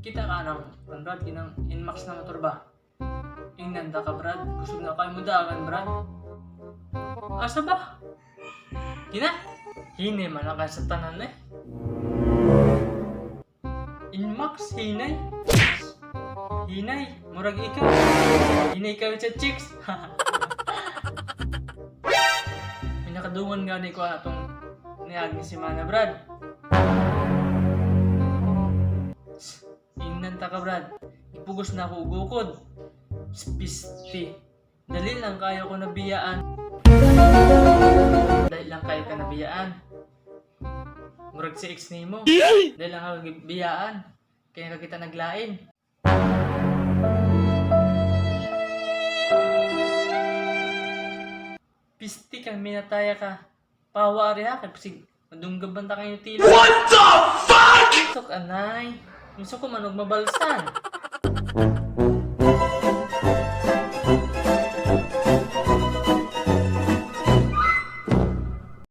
Kita ka nang, kan Brad, kinang Inmax na motor ba? Ingnan ta ka, Brad, kusog na kayo mo dagan, Brad. Asa ba? Kina? Hinay man ang sa tanan eh. Inmax, hinay. Hinay, murag ikaw. Hinay ka sa chicks. May nakadungan nga ni ko atong niag ni si Mana, Brad. Ingnan ta ka, Brad. Ipugos na ako og ukod. Spisti. Dali lang kayo ko nabiyaan. Dali lang kayo ka nabiyaan. Murag si ex nimo. Dali lang ako biyaan. Kaya ka kita naglain. Pisti kang minataya ka. Pawa ari ha, kay pasig madunggab man ta kayo tila. What the fuck? Sok anay. Unsa ko man og mabalsan.